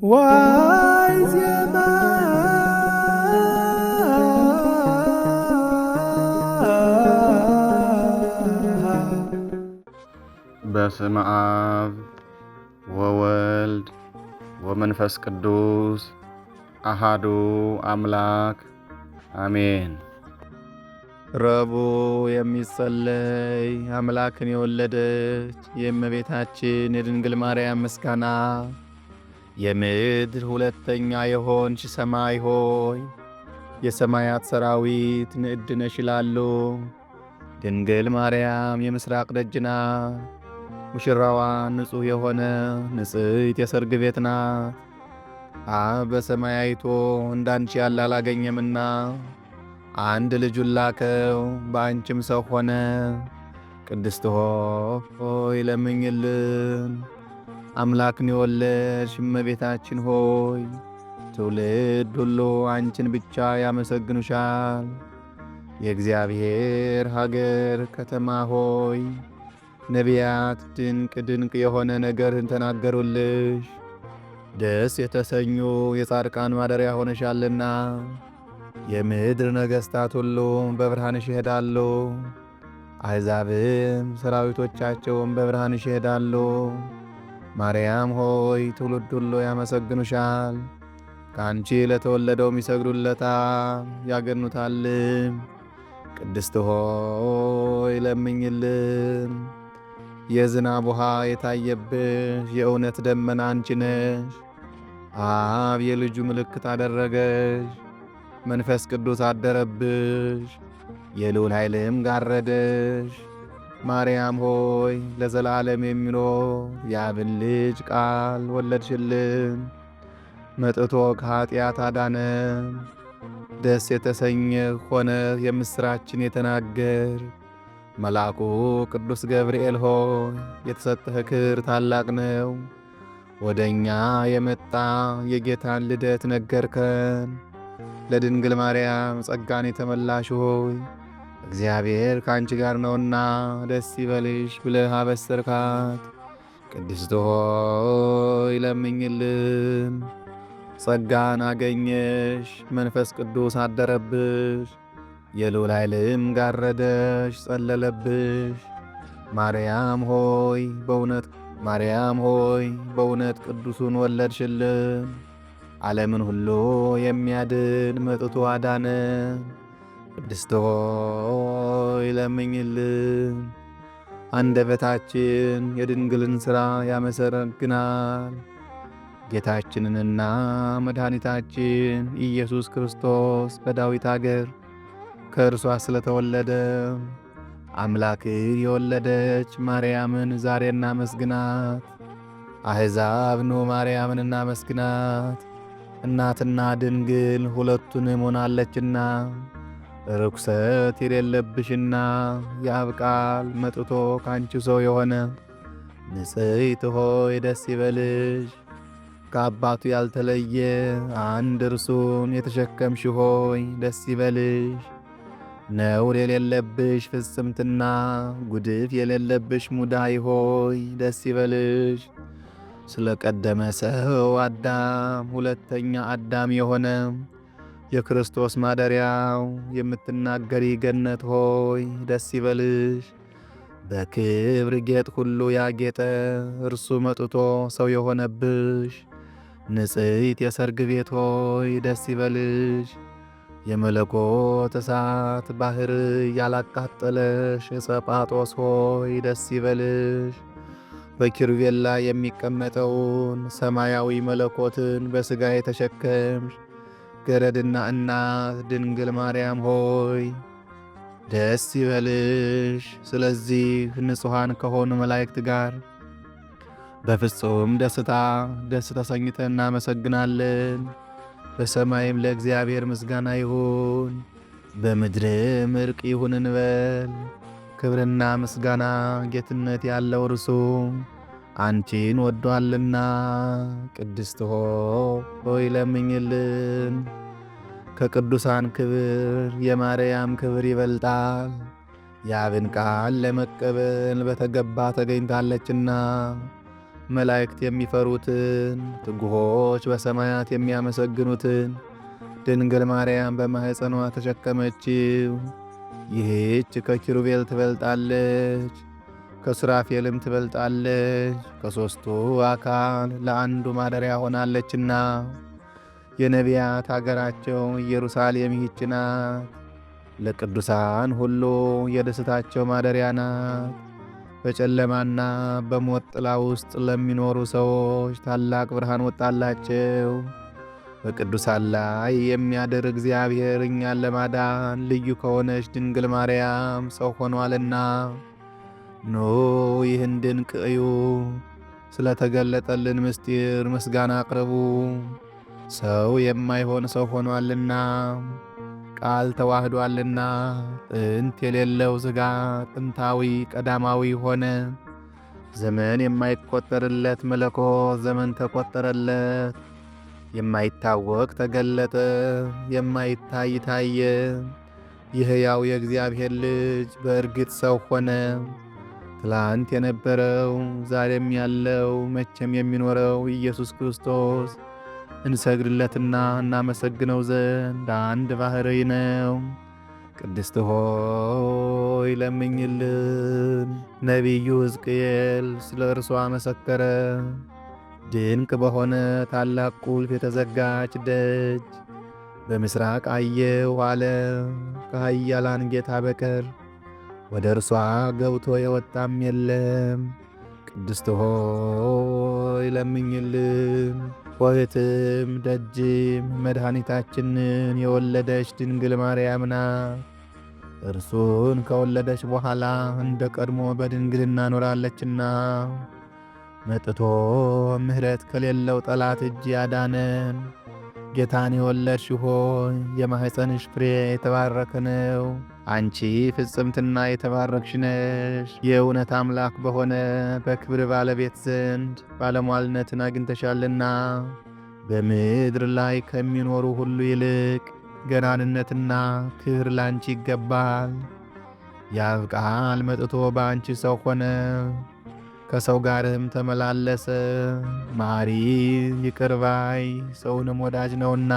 ዋይ ዜማ። በስመ አብ ወወልድ ወመንፈስ ቅዱስ አሃዱ አምላክ አሜን። ረቡዕ የሚጸለይ አምላክን የወለደች የእመቤታችን የድንግል ማርያም ምስጋና። የምድር ሁለተኛ የሆንሽ ሰማይ ሆይ የሰማያት ሰራዊት ንዕድ ነሽ ይላሉ። ድንግል ማርያም የምሥራቅ ደጅ ናት። ሙሽራዋ ንጹሕ የሆነ ንጽሕት የሰርግ ቤት ናት። አብ በሰማይ አይቶ እንዳንቺ ያለ አላገኘምና አንድ ልጁን ላከው፣ በአንቺም ሰው ሆነ። ቅድስት ሆይ ለምኝልን። አምላክን የወለድሽ እመቤታችን ሆይ ትውልድ ሁሉ አንቺን ብቻ ያመሰግኑሻል። የእግዚአብሔር ሀገር ከተማ ሆይ ነቢያት ድንቅ ድንቅ የሆነ ነገርን ተናገሩልሽ። ደስ የተሰኙ የጻድቃን ማደሪያ ሆነሻልና የምድር ነገሥታት ሁሉ በብርሃንሽ ይሄዳሉ። አሕዛብም ሰራዊቶቻቸውም በብርሃንሽ ይሄዳሉ። ማርያም ሆይ ትውልድ ሁሉ ያመሰግኑሻል። ከአንቺ ለተወለደውም ይሰግዱለታል ያገኑታልም። ቅድስት ሆይ ለምኝልን። የዝናብ ውሃ የታየብሽ የእውነት ደመና አንቺ ነሽ። አብ የልጁ ምልክት አደረገሽ፣ መንፈስ ቅዱስ አደረብሽ፣ የልዑል ኃይልም ጋረደሽ። ማርያም ሆይ ለዘላለም የሚኖር የአብን ልጅ ቃል ወለድሽልን። መጥቶ ከኃጢአት አዳነን። ደስ የተሰኘ ሆነ የምሥራችን የተናገር መልአኩ ቅዱስ ገብርኤል ሆይ የተሰጠህ ክብር ታላቅ ነው። ወደ እኛ የመጣ የጌታን ልደት ነገርከን። ለድንግል ማርያም ጸጋን የተመላሽ ሆይ እግዚአብሔር ከአንቺ ጋር ነውና ደስ ይበልሽ ብለህ አበሰርካት። ቅድስት ሆይ ለምኝልን። ጸጋን አገኘሽ፣ መንፈስ ቅዱስ አደረብሽ፣ የልዑል ኃይልም ጋረደሽ፣ ጸለለብሽ። ማርያም ሆይ በእውነት ማርያም ሆይ በእውነት ቅዱሱን ወለድሽልን። ዓለምን ሁሉ የሚያድን መጥቶ አዳነን። ቅድስት ሆይ ለምኝልን። አንደበታችን የድንግልን ሥራ ያመሰግናል። ጌታችንንና መድኃኒታችን ኢየሱስ ክርስቶስ በዳዊት አገር ከእርሷ ስለተወለደ አምላክን የወለደች ማርያምን ዛሬ እናመስግናት። አሕዛብ ኑ ማርያምን እናመስግናት፣ እናትና ድንግል ሁለቱንም ሆናለችና። ርኩሰት የሌለብሽና የአብ ቃል መጥቶ ካንቺ ሰው የሆነ ንጽሕት ሆይ ደስ ይበልሽ። ከአባቱ ያልተለየ አንድ እርሱን የተሸከምሽ ሆይ ደስ ይበልሽ። ነውር የሌለብሽ ፍጽምትና ጉድፍ የሌለብሽ ሙዳይ ሆይ ደስ ይበልሽ። ስለ ቀደመ ሰው አዳም ሁለተኛ አዳም የሆነ የክርስቶስ ማደሪያው የምትናገሪ ገነት ሆይ ደስ ይበልሽ። በክብር ጌጥ ሁሉ ያጌጠ እርሱ መጥቶ ሰው የሆነብሽ ንጽሕት የሰርግ ቤት ሆይ ደስ ይበልሽ። የመለኮት እሳት ባህር ያላቃጠለሽ ዕፀ ጳጦስ ሆይ ደስ ይበልሽ። በኪሩቤል ላይ የሚቀመጠውን ሰማያዊ መለኮትን በሥጋ የተሸከምሽ ገረድና እናት ድንግል ማርያም ሆይ ደስ ይበልሽ። ስለዚህ ንጹሐን ከሆኑ መላእክት ጋር በፍጹም ደስታ ደስ ተሰኝተን እናመሰግናለን። በሰማይም ለእግዚአብሔር ምስጋና ይሁን፣ በምድርም ዕርቅ ይሁን እንበል። ክብርና ምስጋና ጌትነት ያለው እርሱ አንቺን ወዷልና ቅድስት ሆይ ለምኝልን። ከቅዱሳን ክብር የማርያም ክብር ይበልጣል። የአብን ቃል ለመቀበል በተገባ ተገኝታለችና መላእክት የሚፈሩትን ትጉሆች በሰማያት የሚያመሰግኑትን ድንግል ማርያም በማኅፀኗ ተሸከመችው። ይህች ከኪሩቤል ትበልጣለች፣ ከሱራፌልም ትበልጣለች። ከሦስቱ አካል ለአንዱ ማደሪያ ሆናለችና የነቢያት አገራቸው ኢየሩሳሌም ይህች ናት። ለቅዱሳን ሁሉ የደስታቸው ማደሪያ ናት። በጨለማና በሞት ጥላ ውስጥ ለሚኖሩ ሰዎች ታላቅ ብርሃን ወጣላቸው። በቅዱሳን ላይ የሚያድር እግዚአብሔር እኛን ለማዳን ልዩ ከሆነች ድንግል ማርያም ሰው ሆኗልና፣ ኑ ይህን ድንቅ እዩ። ስለተገለጠልን ምስጢር ምስጋና አቅርቡ። ሰው የማይሆን ሰው ሆኗልና፣ ቃል ተዋህዷልና፣ ጥንት የሌለው ሥጋ ጥንታዊ ቀዳማዊ ሆነ። ዘመን የማይቆጠርለት መለኮት ዘመን ተቆጠረለት። የማይታወቅ ተገለጠ፣ የማይታይ ታየ። የሕያው የእግዚአብሔር ልጅ በእርግጥ ሰው ሆነ። ትላንት የነበረው ዛሬም ያለው መቼም የሚኖረው ኢየሱስ ክርስቶስ እንሰግድለትና እናመሰግነው ዘንድ አንድ ባሕርይ ነው። ቅድስት ሆይ ለምኝልን። ነቢዩ ሕዝቅኤል ስለ እርሷ መሰከረ። ድንቅ በሆነ ታላቅ ቁልፍ የተዘጋች ደጅ በምሥራቅ አየሁ አለ። ከኃያላን ጌታ በቀር ወደ እርሷ ገብቶ የወጣም የለም። ቅድስት ሆይ ለምኝልን። ኆኅትም ደጅም መድኃኒታችንን የወለደች ድንግል ማርያም ናት። እርሱን ከወለደች በኋላ እንደ ቀድሞ በድንግልና ኖራለችና መጥቶ ምሕረት ከሌለው ጠላት እጅ ያዳነን ጌታን የወለድሽ ሆይ የማኅፀንሽ ፍሬ የተባረከ ነው። አንቺ ፍጽምትና የተባረክሽ ነሽ። የእውነት አምላክ በሆነ በክብር ባለቤት ዘንድ ባለሟልነትን አግኝተሻልና በምድር ላይ ከሚኖሩ ሁሉ ይልቅ ገናንነትና ክብር ላንቺ ይገባል። የአብ ቃል መጥቶ በአንቺ ሰው ሆነ፣ ከሰው ጋርም ተመላለሰ። መሐሪ ይቅር ባይ ሰውንም ወዳጅ ነውና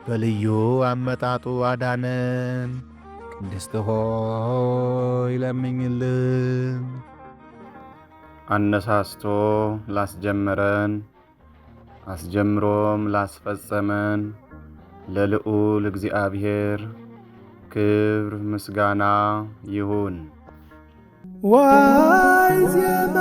በልዩ አመጣጡ አዳነን። ቅድስት ሆይ ለምኝልን። አነሳስቶ ላስጀመረን አስጀምሮም ላስፈጸመን ለልዑል እግዚአብሔር ክብር ምስጋና ይሁን። ዋይ ዜማ።